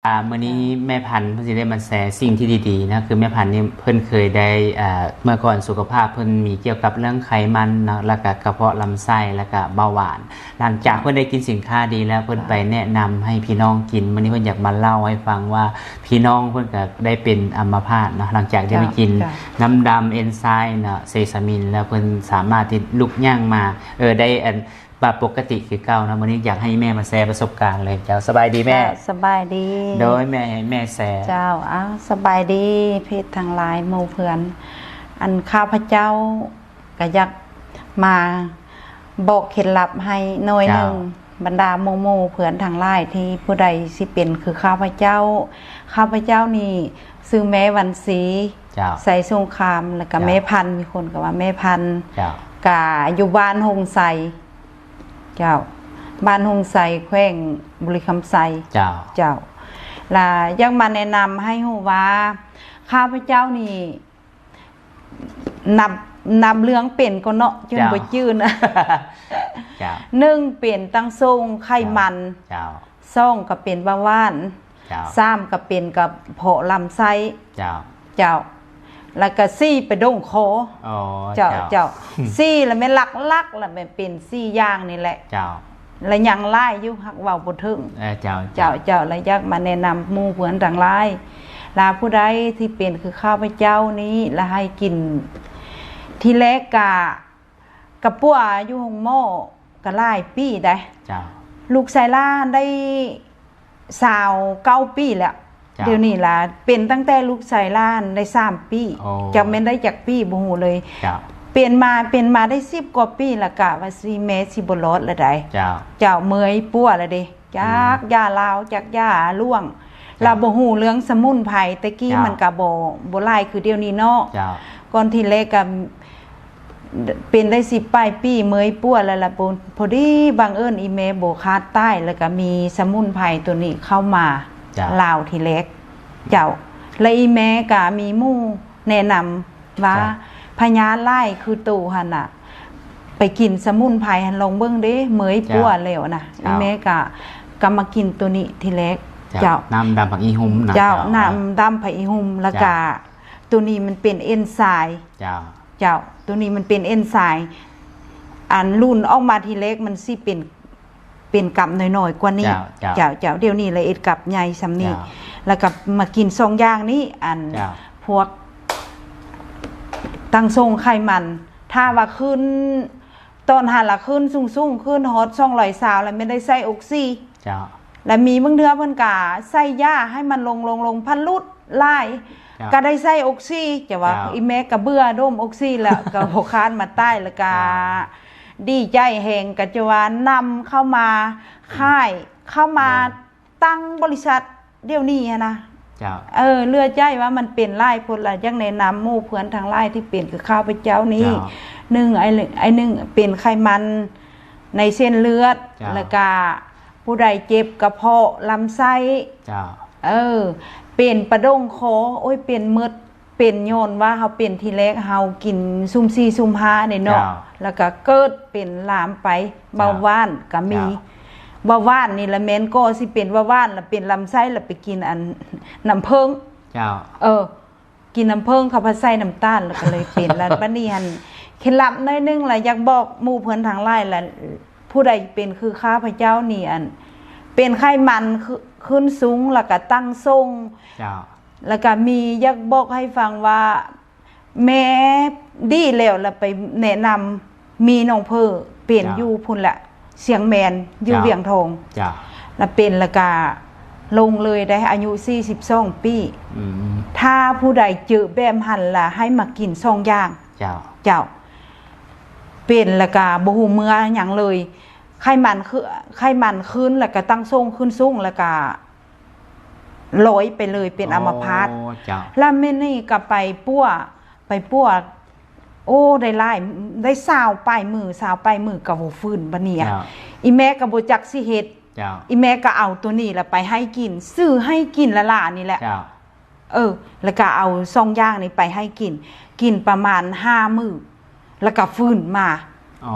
ອ່າ ມື້ນີ້ແມ່ພັນເພິ່ນຊິໄດ້ມາແຊສິ່ງທີ່ດີໆເນາະ ຄືແມ່ພັນນີ້ເພິ່ນເຄີຍໄດ້ ອ່າ ເມື່ອກ່ອນສຸຂະພາບເພິ່ນມີກ່ຽວກັບເລື່ອງໄຂມັນເນາະ ແລ້ວກະກະເພາະລຳໄສ້ ແລ້ວກະເບົາຫວານ. ຫຼັງຈາກເພິ່ນໄດ້ກິນສິນຄ້າດີແລ້ວ ເພິ່ນໄປແນະນຳໃຫ້ພີ່ນ້ອງກິນ. ມື້ນີ້ເພິ່ນຢາກມາເລົ່າໃຫ້ຟັງວ່າ ພີ່ນ້ອງເພິ່ນກະໄດ້ເປັນອຳມະພາດເນາະ ຫຼັງຈາກໄດ້ໄປກິນນ້ຳດຳ ເອັນໄຊມ໌ເນາະ ເຊຊາມິນ ແລ້ວເພິ່ນສາມາດທີ່ລຸກຍ່າງມາ ເອີ ໄດ້ອັນ ແບບປົກກະຕິຄືເກົ່າເນາະ. ມື້ນີ້ຢາກໃຫ້ແມ່ມາແຊປະສົບການເລີຍ. ເຈົ້າ ສະບາຍດີແມ່. ເຈົ້າ ສະບາຍດີ. ໂດຍ ແມ່ ໃຫ້ແມ່ແຊ. ເຈົ້າ ອ້າວ ສະບາຍດີເພດທັງຫຼາຍ ໝູ່ເພື່ອນ. ອັນຂ້າພະເຈົ້າກະຢາກມາບອກເຄັດລັບໃຫ້ໜ້ອຍໜຶ່ງ ເຈົ້າ ບັນດາໝູ່ໆເພື່ອນທັງຫຼາຍ ທີ່ຜູ້ໃດຊິເປັນຄືຂ້າພະເຈົ້າ. ຂ້າພະເຈົ້ານີ້ຊື່ແມ່ວັນສີ ເຈົ້າ ໄຊສົງຄາມ ແລ້ວກະ ເຈົ້າ ແມ່ພັນ ມີຄົນກະວ່າແມ່ພັນ ເຈົ້າ ກະຢູ່ບ້ານຫົງໄຊ ເຈົ້າ ບ້ານຫົງໄຊ ແຂວງບໍລິຄຳໄຊ. ເຈົ້າ ເຈົ້າ ລະຢາກມາແນະນຳໃຫ້ຮູ້ວ່າ ຂ້າພະເຈົ້ານີ້ ນັບ ນັບເລື່ອງເປັນກ່ອນເນາະ ຈົນ ເຈົ້າ ບໍ່ຈື່ນະ. ເຈົ້າ ໜຶ່ງ ເປັນຕັ້ງຊົງໄຂມັນ. ເຈົ້າ ສອງ ກະເປັນເບົາຫວານ. ເຈົ້າ ສາມ ກະເປັນກະເພາະລຳໄສ້. ເຈົ້າ ເຈົ້າ ແລ້ວກະ ສີ່ ໄປດົງຄໍ. ອໍ ເຈົ້າ ເຈົ້າ ເຈົ້າ ສີ່ ລະແມ່ນຫຼັກໆ ລະແມ່ນເປັນສີ່ຢ່າງນີ້ແຫຼະ. ເຈົ້າ ລະຍັງຫຼາຍຢູ່ ຫາກເວົ້າບໍ່ເຖິງ. ເອີ ເຈົ້າ ເຈົ້າ ເຈົ້າ ເຈົ້າ ລະຢາກມາແນະນຳໝູ່ເພື່ອນທັງຫຼາຍ ລະຜູ້ໃດທີ່ເປັນຄືຂ້າພະເຈົ້ານີ້ ລະໃຫ້ກິນ ທີແລກກະ ກະປົວຢູ່ໂຮງໝໍກະຫຼາຍປີໄດ໋. ເຈົ້າ ລູກຊາຍຫຼ້ານໄດ້ ຊາວເກົ້າປີແລ້ວ. ເຈົ້າ ດຽວນີ້ລະເປັນຕັ້ງແຕ່ລູກຊາຍຫຼ້ານໄດ້ສາມປີ. ໂອ້ ຈັກແມ່ນໄດ້ຈັກປີບໍ່ຮູ້ເລີຍ. ເຈົ້າ ເປັນມາ ເປັນມາໄດ້ສິບກວ່າປີ ລະກະວ່າຊິ ແມ່ຊິບໍ່ລອດລະໄດ໋. ເຈົ້າ ເຈົ້າ ເມື່ອຍປົວລະເດ ຈັກ ອືມ ຢາລາວ ຈັກຢາຫຼວງ ເຈົ້າ ລະບໍ່ຮູ້ເລື່ອງສະໝຸນໄພ. ແຕ່ກີ້ ເຈົ້າ ມັນກະບໍ່ ບໍ່ຫຼາຍຄືດຽວນີ້ເນາະ. ເຈົ້າ ກ່ອນທີແລກກະ ເປັນໄດ້ສິບປາຍປີ ເມື່ອຍປົວແລ້ວລະ ພໍ ພໍດີບັງເອີນອີ່ແມ່ບໍ່ຂາດຕາຍ ແລ້ວກະມີສະໝຸນໄພໂຕນີ້ເຂົ້າມາ ເຈົ້າ ລາວທີແລກ. ເຈົ້າ ແລະອີ່ແມ່ກະມີໝູ່ແນະນຳວ່າ ເຈົ້າ ພະຍາດຫຼາຍຄືໂຕຫັ້ນນະ ໄປກິນສະໝຸນໄພຫັ້ນລອງເບິ່ງເດ້ ເມື່ອຍປົວແລ້ວນະ. ເຈົ້າ ອີ່ແມ່ກະ ກະມາກິນໂຕນີ້ທີແລກ. ເຈົ້າ ເຈົ້າ ນ້ຳດຳຜັກອີ່ຫຸ່ມນະ. ເຈົ້າ ເຈົ້າ ນ້ຳດຳຜັກອີ່ຫຸ່ມ ແລ້ວກະ ເຈົ້າ ໂຕນີ້ມັນເປັນເອັນໄຊ. ເຈົ້າ ເຈົ້າ ໂຕນີ້ມັນເປັນເອັນໄຊ ອັນລຸ້ນອອກມາທີແລກມັນຊິເປັນ ເປັນກັບນ້ອຍໆກວ່ານີ້. ເຈົ້າ ເຈົ້າ ເຈົ້າ ດຽວນີ້ລະເຮັດກັບໃຫຍ່ຊ່ຳນີ້. ເຈົ້າ ລະກະມາກິນສອງຢ່າງນີ້ ອັນ ເຈົ້າ ພວກຕັ້ງຊົງໄຂມັນ ຖ້າວ່າຂຶ້ນ ຕອນຫັ້ນລະຂຶ້ນສູງໆ ຂຶ້ນຮອດສອງຮ້ອຍຊາວ ລະແມ່ນໄດ້ໃສ່ອົກຊີ. ເຈົ້າ ລະມີບາງເທື່ອເພິ່ນກະໃສ່ຢາໃຫ້ມັນລົງໆໆ ພັດຫຼຸດຫຼາຍ ເຈົ້າ ກະໄດ້ໃສ່ອົກຊີ. ຈະວ່າ ເຈົ້າ ອີ່ແມ່ກະເບື່ອດົມອົກຊີແລ້ວ ກະບໍ່ຄ້ານມາຕາຍ ລະກະ ເຈົ້າ ດີໃຈແຮງ ກະຈະວ່ານຳເຂົ້າມາຂາຍ ເຂົ້າມາ ໂດຍ ຕັ້ງບໍລິສັດດຽວນີ້ຫັ້ນນະ. ເຈົ້າ ເອີ ເຫຼືອໃຈວ່າມັນເປັນຫຼາຍໂພດລະ ຢາກແນະນຳໝູ່ເພື່ອນທັງຫຼາຍທີ່ເປັນຄືຂ້າພະເຈົ້ານີ້. ເຈົ້າ ໜຶ່ງ ໄອ້ ໄອ້ໜຶ່ງເປັນໄຂມັນໃນເສັ້ນເລືອດ. ເຈົ້າ ລະກະຜູ້ໃດເຈັບກະເພາະລຳໄສ້. ເຈົ້າ ເອີ ເປັນປະດົງຄໍ ໂອ້ຍ ເປັນໝົດ ເປັນຍ້ອນວ່າເຮົາເປັນທີແລກ ເຮົາກິນຊຸ່ມສີ່ຊຸ່ມຫ້ານີ້ເນາະ. ເຈົ້າ ລະກະເກີດເປັນລາມໄປ ເບົາຫວານກະມີ. ເຈົ້າ ເບົາຫວານນີ້ລະແມ່ນກໍຊິເປັນເບົາຫວານ ລະເປັນລຳໄສ້ ລະໄປກິນອັນ ນ້ຳເຜິ້ງ. ເຈົ້າ ເອີ ກິນນ້ຳເຜິ້ງ ເຂົາພັດໃສ່ນ້ຳຕານ ລະກະເລີຍເປັນ. ລະບາດນີ້ຫັ້ນ ເຄັດລັບໜ້ອຍໜຶ່ງລະ ຢາກບອກໝູ່ເພື່ອນທັງຫຼາຍລະ ຜູ້ໃດເປັນຄືຂ້າພະເຈົ້ານີ້ ອັນ ເປັນໄຂມັນ ຄ- ຂຶ້ນສູງ ລະກະຕັ້ງຊົງ. ເຈົ້າ ລະກະມີ ຢາກບອກໃຫ້ຟັງວ່າ ແມ່ດີແລ້ວລະໄປແນະນຳ ມີນ້ອງເພີເປັນ ເຈົ້າ ຢູ່ພຸ້ນແຫຼະ ຊຽງແມນ ຢູ່ ເຈົ້າ ວຽງທອງ. ເຈົ້າ ລະເປັນ ລະກະລົງເລີຍໄດ໋ ອາຍຸສີ່ສິບສອງປີ. ອືມ ຖ້າຜູ້ໃດເຈີແບບຫັ້ນລະໃຫ້ມາກິນສອງຢ່າງ. ເຈົ້າ ເຈົ້າ ເປັນລະກະບໍ່ຮູ້ເມື່ອຫຍັງເລີຍ ໄຂມັນ ໄຂມັນຂຶ້ນ ລະກະຕັ້ງຊົງຂຶ້ນສູງ ລະກະ ລອຍໄປເລີຍ ເປັນອຳມະພາດ. ອໍ ເຈົ້າ ລະມື້ນີ້ກະໄປປົວ ໄປປົວ ໂອ້ ໄດ້ຫຼາຍ ໄດ້ຊາວປາຍມື້ ຊາວປາຍມື້ກະບໍ່ຟື້ນບາດນີ້. ເຈົ້າ ອີ່ແມ່ກະບໍ່ຈັກຊິເຮັດ. ເຈົ້າ ອີ່ແມ່ກະເອົາໂຕນີ້ລະໄປໃຫ້ກິນ ຊື້ໃຫ້ກິນຫຼ້າໆນີ້ແຫຼະ. ເຈົ້າ ເອີ ລະກະເອົາສອງຢ່າງນີ້ໄປໃຫ້ກິນ ກິນປະມານຫ້າມື້ ລະກະຟື້ນມາ. ອໍ